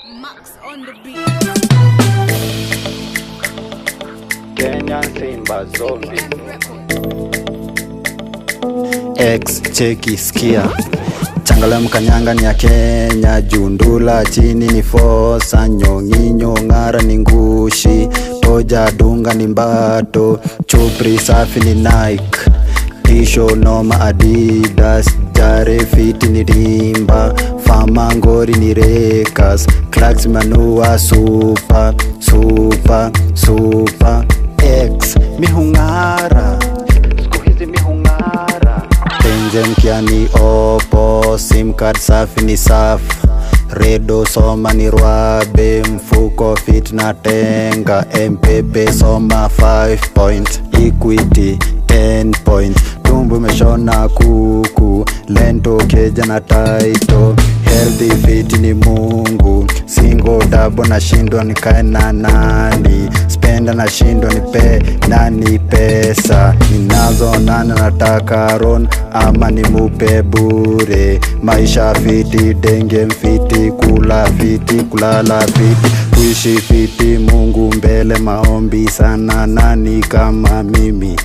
Max on the beat. Kenyan Simba Zombie. M Records. X cheki skia Changalam kanyanga ni ya Kenya, jundula chini ni fosa, nyonginyo ng'ara ni ngushi, toja dunga ni mbato, chupri safi ni Nike, tisho noma Adidas, jare fiti ni rimba, fama ngori ni rekas, Clarks manua super, super, super, X mihung'ara, siku hizi mihung'ara Tenje mpya ni Oppo, sim card safi ni saf, redo soma ni rwabe, mfuko fit na tenga, MPP soma 5 point, Equity 10 point, tumbo imeshona kuku, lento keja na taito, healthy fit ni Mungu, single double nashindwa nikae na nani, spenda nashindwa nipe nani pesa ninazo nana nataka ron ama nimupe bure maisha fiti denge mfiti kula fiti kulala fiti kuishi fiti Mungu mbele maombi sana nani kama mimi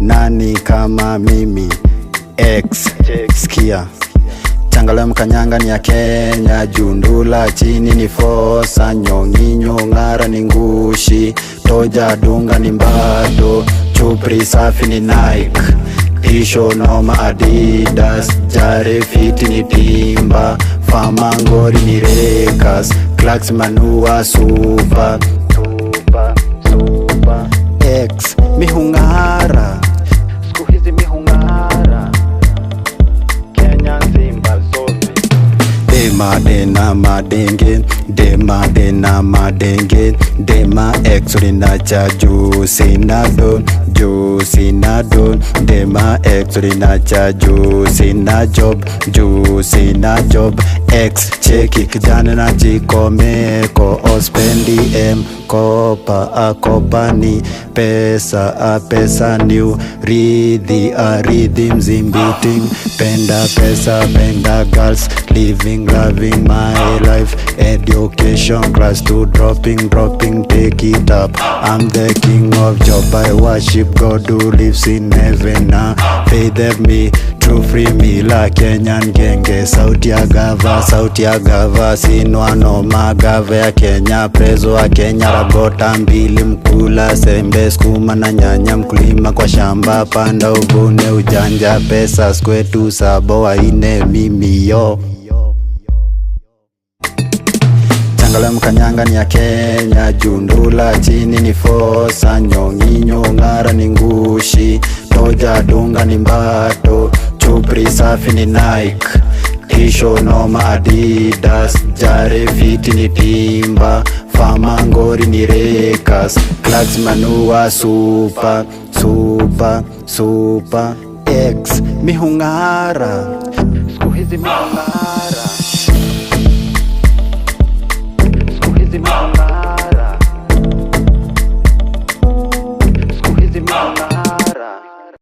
nani kama mimi X skia Changalam kanyanga ni ya Kenya, jundula chini ni fosa, nyonginyo ng'ara ni ngushi, toja dunga ni mbato, chupri safi ni Nike, tisho noma Adidas, jare fiti ni timba, fama ngori ni rekas, Clarks manua super, super, super, X mihung'ara, siku hizi mihung'ara. Kenyan Simba Zombie. Dema dena madenge, dema dena madenge, dema x rinacha juu sina do, juu sina do, dema x rinacha juu sina job, juu sina job, x cheki kijana na jikomeko, ospendi m kopa akopa ni pesa apesa ni ridhi aridhi mzimbiting penda pesa penda girls living loving my life education class 2 dropping dropping take it up I'm the king of job I worship God who lives in heaven now faith help me true free me la Kenyan genge sauti ya gava sauti ya gava sinwa noma gava ya Kenya prezo wa Kenya ragota mbili mkula sembe skuma na nyanya mkulima kwa shamba panda uvune ujanja pesa skwetu sabo waine mimi yo Changalam kanyanga ni ya Kenya, jundula chini ni fosa, nyonginyo ng'ara ni ngushi, toja dunga ni mbato, chupri safi ni Nike, tisho noma Adidas, jare fiti ni timba, fama ngori ni rekas, Clarks manua super, super, super, X mihung'ara, siku hizi mihung'ara.